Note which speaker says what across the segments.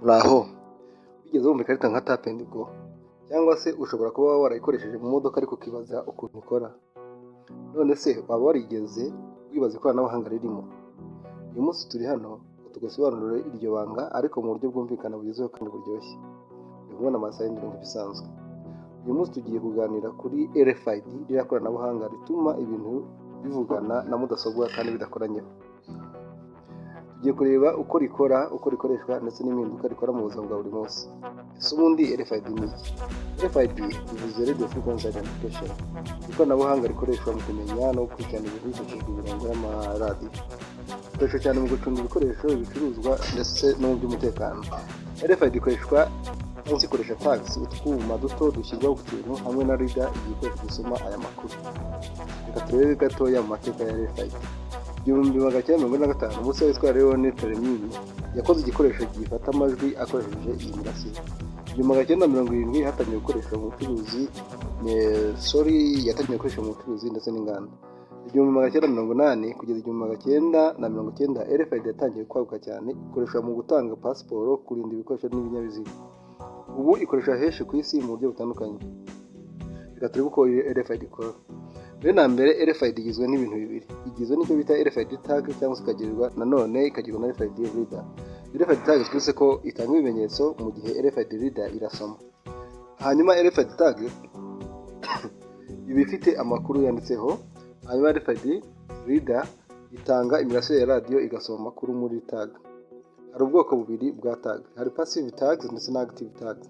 Speaker 1: Muraho, wigeze wumva ikarita nka Tap and Go, cyangwa se ushobora kuba warayikoresheje mu modoka ariko ukibaza ukuntu ikora? None se waba warigeze wibaza ikoranabuhanga ririmo? Uyu munsi turi hano ngo tugusobanurire iryo banga, ariko mu buryo bwumvikana, bugezweho kandi buryoshye. Ndi kumwe na Masayindiro nk'ibisanzwe. Uyu munsi tugiye kuganira kuri RFID, ririya koranabuhanga rituma ibintu bivugana na mudasobwa kandi bidakoranyeho. Tugiye kureba uko rikora, uko rikoreshwa, ndetse n'impinduka rikora mu buzima bwa buri munsi. Ese ubundi RFID ni iki? RFID bivuze Radio Frequency Identification, ikoranabuhanga rikoreshwa mu kumenya no gukurikirana ibintu hifashishijwe imirongo y'amaradiyo. Rikoreshwa cyane mu gucunga ibikoresho, ibicuruzwa ndetse no mu by'umutekano. RFID ikoreshwa cyangwa se ikoresha tags, utwuma duto dushyirwa ku kintu, hamwe na reader, igikoresho gisoma aya makuru. Reka turebe gatoya mu mateka ya RFID. 1945, umusore witwa Leon Theremin yakoze igikoresho gifata amajwi akoresheje iyi mirasire. 1970 hatangiye gukoreshwa mu bucuruzi, sorry, yatangiye gukoreshwa mu bucuruzi ndetse n'inganda. 1980 kugeza 1990, RFID yatangiye kwaguka cyane, ikoreshwa mu gutanga pasiporo, kurinda ibikoresho n'ibinyabiziga. Ubu ikoreshwa henshi ku isi mu buryo butandukanye. Reka turebe uko RFID ikora. Mbere na mbere, RFID igizwe n'ibintu bibiri: igizwe n'icyo bita RFID tag, cyangwa se ikagirwa nanone ikagirwa na RFID reader. RFID tag twese ko itanga ibimenyetso, mu gihe RFID reader irasoma. Hanyuma RFID tag iba ifite amakuru yanditseho, hanyuma RFID reader itanga imirasire ya radiyo igasoma amakuru muri tag. Hari ubwoko bubiri bwa tag: hari passive tags ndetse na active tags.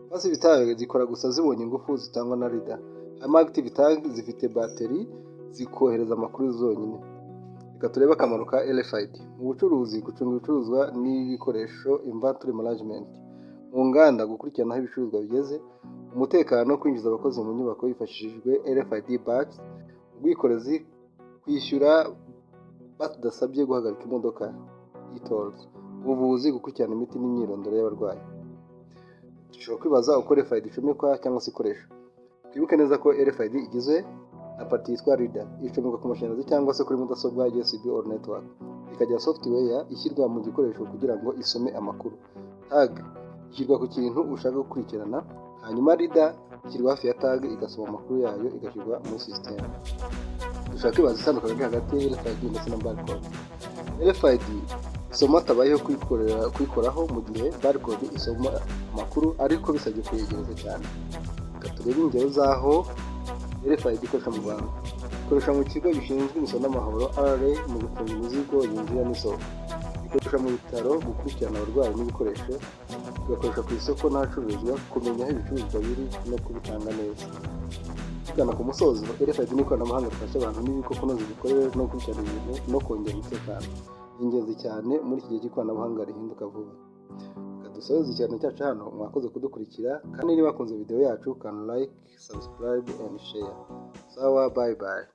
Speaker 1: Passive tag zikora gusa zibonye ingufu zitangwa na reader, hanyuma active tag zifite bateri, zikohereza amakuru zonyine. Reka turebe akamaro ka RFID mu bucuruzi: gucunga ibicuruzwa n'ibikoresho, inventory management; mu nganda, gukurikirana aho ibicuruzwa bigeze; umutekano, kwinjiza abakozi mu nyubako hifashishijwe RFID badge; ubwikorezi, kwishyura batadasabye guhagarika imodoka, e-tolls; ubuvuzi, gukurikirana imiti n'imyirondoro y'abarwayi. Dushobora kwibaza uko RFID icomekwa cyangwa se ikoreshwa. Twibuke neza ko RFID igizwe na partie yitwa reader, icomekwa ku mashanyarazi cyangwa se kuri mudasobwa, USB or network, ikagira software ishyirwa mu gikoresho kugira ngo isome amakuru. Tag ishyirwa ku kintu ushaka gukurikirana, hanyuma reader ishyirwa hafi ya tag, igasoma amakuru yayo, igashyirwa muri system. Dushobora kwibaza itandukaniro riri hagati ya RFID ndetse na barcode. RFID isoma hatabayeho kuyikoraho, mu gihe barcode isoma amakuru ariko bisabye kuyegereza cyane. Reka turebe ingero z'aho RFID ikoreshwa mu Rwanda. Ikoreshwa mu Kigo Gishinzwe Imisoro n'Amahoro, RRA, mu gucunga imizigo yinjira n'isohoka. Ikoreshwa mu bitaro gukurikirana abarwayi n'ibikoresho. Igakoreshwa ku isoko n'ahacururizwa, kumenya aho ibicuruzwa biri no kubitanga neza. Tugana ku musozo, RFID ni ikoranabuhanga rifasha abantu n'ibigo kunoza imikorere no gukurikirana ibintu no kongera umutekano. Ni ingenzi cyane muri iki gihe cy'ikoranabuhanga rihinduka vuba. Reka dusoze ikiganiro cyacu hano. Mwakoze kudukurikira, kandi niba wakunze video yacu, kanda like, subscribe and share. Sawa, bye bye.